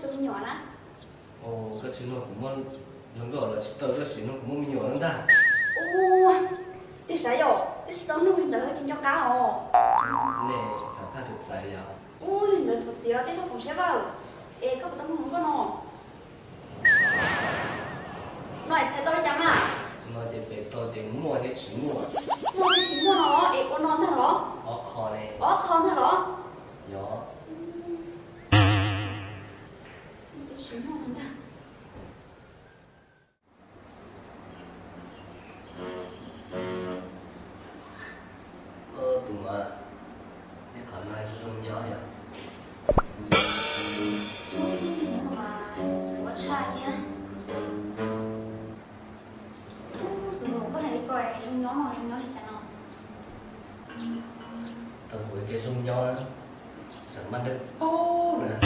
Tus me nyuam na. Koj tsis nug kuv muaj, nug nkauj los tsis tau, koj tsis nug kuv muaj me nyuam no ntag. Ua, tiag sav yom, koj tsis tau nug li ntawd tsis nco qab os. Nej xav phaj tus txawv yom? Ua li ntawd tus txiv os, tej lub koom siab vaj. Es koj puas tau muaj hluas nkauj no? No es txhais tau li cas mas? No ces pem tau tias muaj thiab tsis muaj. Muaj thiab tsis muaj no los es ua no ntag los? Ob qho ne. Ob qho ntag los? Yog. Muaj thiab tsis muaj no ntag. Tus muam, nej qhov no zoo zoo nyob yom? Ua tshaj thiab. Tus muam, koj hais li ko zoo nyob no zoo nyob li cas no? Tau kuv tias zoo nyob, xav maj dawb paug na,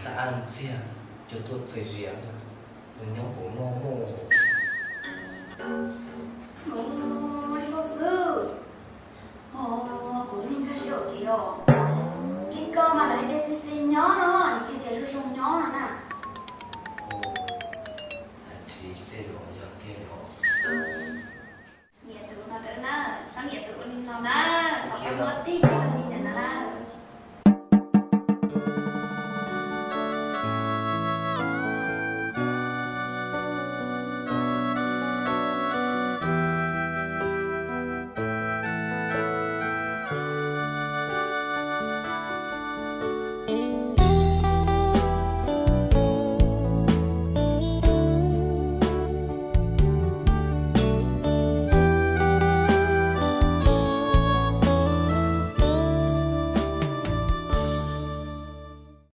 xav ab ntxiag, cov tuaj txias zias, zoo nyob puas muaj muaj. Li ko xwb. Ho kuv lub nkag siab ua kev os. Li ko mas lawv hais tias xis xis nyob no, nws hais tias zoo zoo nyob no na.